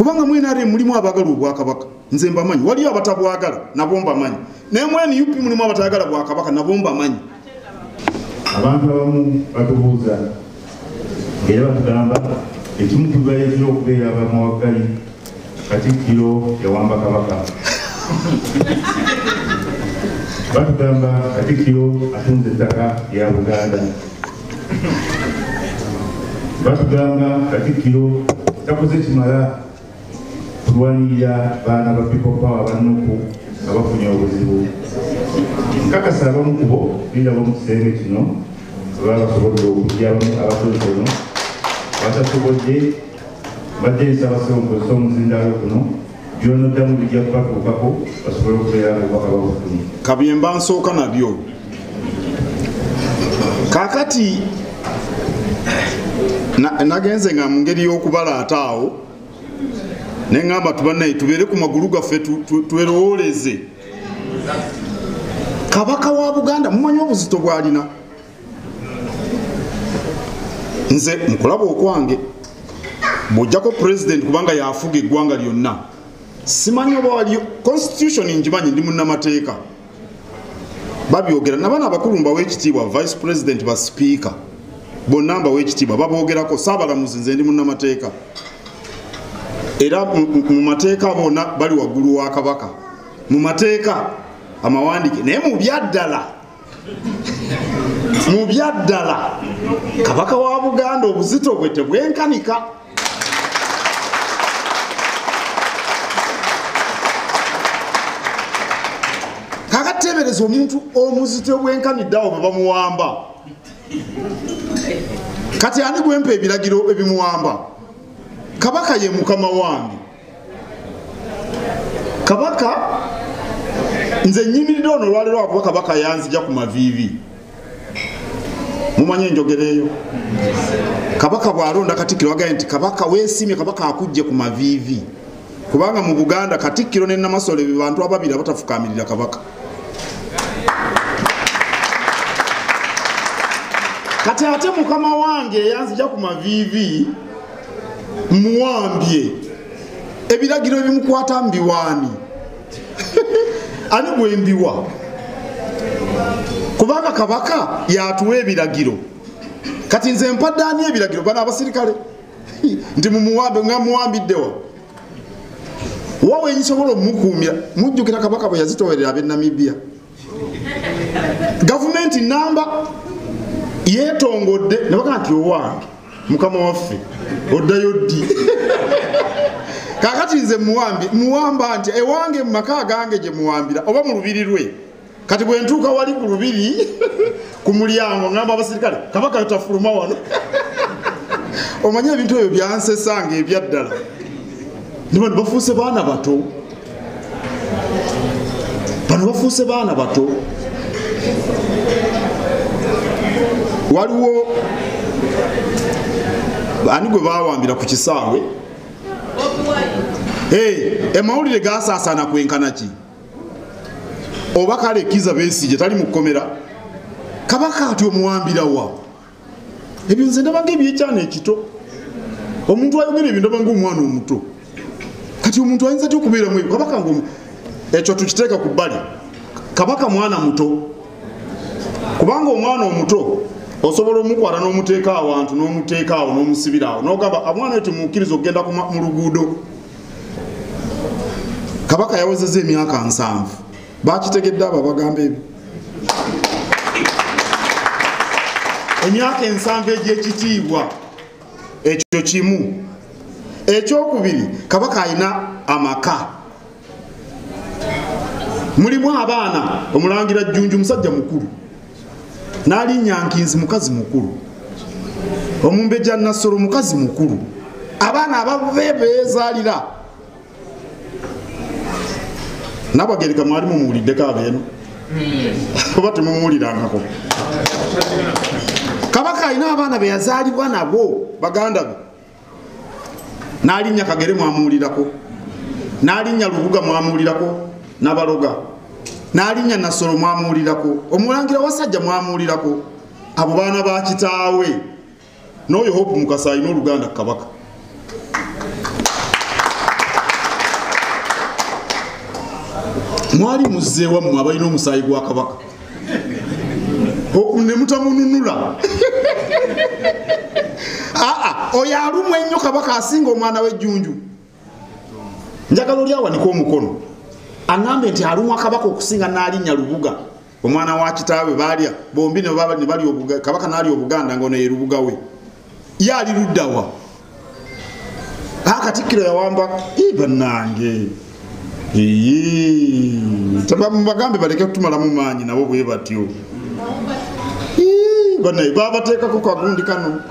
Kubanga mu NRM mulimu abaagala obwakabaka, nze mbamanyi. Waliyo abatabwagala, nabo mbamanyi. Naye mu NUP mulimu abatayagala bwakabaka, nabo mbamanyi. Abantu abamu batubuuza era batugamba ekimu ku bibaleetera okubeera abamawaggali, Katikkiro yawamba Kabaka. Batugamba Katikkiro atunze ettaka lya Buganda. Batugamba Katikkiro takoze kimala kulwanirira baana ba People Power bannuku nga bafunye obuzibu. Nkakasa abamu ku bo birabo mu kisenge kino baba basobodde okujja, abatonotono batasobodde badde nsaba ssebo omuzindaalo guno by'onoddamu bijja kubatuukako basobole okubeera nga obubaka babufunye. Kabyemba nsooka nabyo. Kaakati nagenze nga mu ngeri y'okubalaata awo ne ŋŋamba tubannaye tubeere ku magulu gaffe twerowooleze. Kabaka wa Buganda mumanyi obuzito bw'alina. Nze mukulaba okwange bw'ojjako pulezidenti kubanga yafuga eggwanga lyonna, simanyi oba waliyo constitution ngimanyi, ndi munnamateeka, babyogera n'abaana abakulu mbawa ekitiibwa, vice president, ba sipiika bonna mbawa ekitiibwa, baboogerako. Ssaabalamuzi nze ndi munnamateeka, era mu mateeka bonna bali waggulu wa Kabaka mu mateeka amawandiike. Naye mu byaddala Kabaka wa Buganda obuzito bwe tebwenkanika. Kakateebereza omuntu omuzito bwenkanidde awo bwe bamuwamba. Kati ani gwempa ebiragiro ebimuwamba? Kabaka ye mukama wange. Kabaka nze nnyimiridde ono olwaleero lwakuba Kabaka yanzija ku maviivi. Mumanyi enjogera eyo? Kabaka bw'alonda Katikkiro agambye nti Kabaka weesiimye, Kabaka akujje ku maviivi. Kubanga mu Buganda Katikkiro ne Namasole be bantu ababiri abatafukaamirira Kabaka. Kati ate mukama wange eyanzija ku maviivi muwambye, ebiragiro ebimukwata mbiwaani. Ani gwembiwa? Kubanga Kabaka yatuwa ebiragiro. Kati nze mpadde ani ebiragiro? Bano abasirikale nti mumuwambe, nga muwambiddewa wawe nsobola omukuumira. Mujjukira Kabaka bwe yazitowerera ab'e Namibia, gavumenti namba yeetongodde ne bagamba nti owange mukama waffe oddayo ddi? Kaakati nze muwamba nti ewange mu maka gange gye muwambira oba mu lubiri lwe. Kati bwe ntuuka wali ku lubiri ku mulyango ngamba abasirikale Kabaka tafuluma wano. Omanyi ebintu ebyo byansesanga ebyaddala. Bano bafuuse baana bato, bano bafuuse baana bato. Waliwo ani gwe baawambira ku kisaawe? Amawulire gaasaasaana kwenkana ki? Oba kale Kizza Besigye tali mu kkomera, Kabaka ati omuwambira wa? Ebyo nze ndaba ng'ebyekyana ekito. Omuntu ayogera ebyo ndaba ng'omwana omuto. Kati omuntu ayinza atya okubeera mu ebyo? Kabaka ekyo tukiteeka ku bbali. Kabaka mwana muto, kubanga omwana omuto osobola omukwata n'omuteeka awantu n'omuteeka awo n'omusibira awo n'ogamba omwana oyo temukkiriza okugenda mu luguudo. Kabaka yawezezza emyaka 70. Bakitegedde abo abagamba ebyo. Emyaka 70 egy'ekitiibwa, ekyo kimu. Ekyokubiri, Kabaka alina amaka, mulimu abaana. Omulangira Jjunju musajja mukulu, n'alinnya Nkinzi mukazi mukulu, Omumbejja Nassolo mukazi mukulu, abaana ababe beezaalira. Nabagereka mwali mumuwuliddeko abeeno oba temumuwulirangako? Kabaka alina abaana be yazaalibwa nabo, baganda be. N'alinnya Kagere mwamuwulirako, n'alinnya Lubuga mwamuwulirako, n'abaloga, n'alinnya Nassolo mwamuwulirako, Omulangira Wasajja mwamuwulirako. Abo baana ba kitaawe. N'oyo Hope Mukasa alina oluganda ku Kabaka. Mwali muzzeewa mmwe abalina omusaayi gwa Kabaka ne mutamununula. Aa, oyo alumwa ennyo Kabaka asinga omwana w'ejjunju. Njagala oli awanike omukono aŋŋambe nti alumwa Kabaka okusinga n'alinnya Lubuga, omwana wa kitaawe. Baalya bombi ne balya, Kabaka n'alya Obuganda nga ono ye Lubuga we. Ye ali luddawa? Katikkiro yawamba. Bannange, bagambe baleke kutumalamu maanyi nabo bwe batyo. Bannaye babateekako kagundi kano.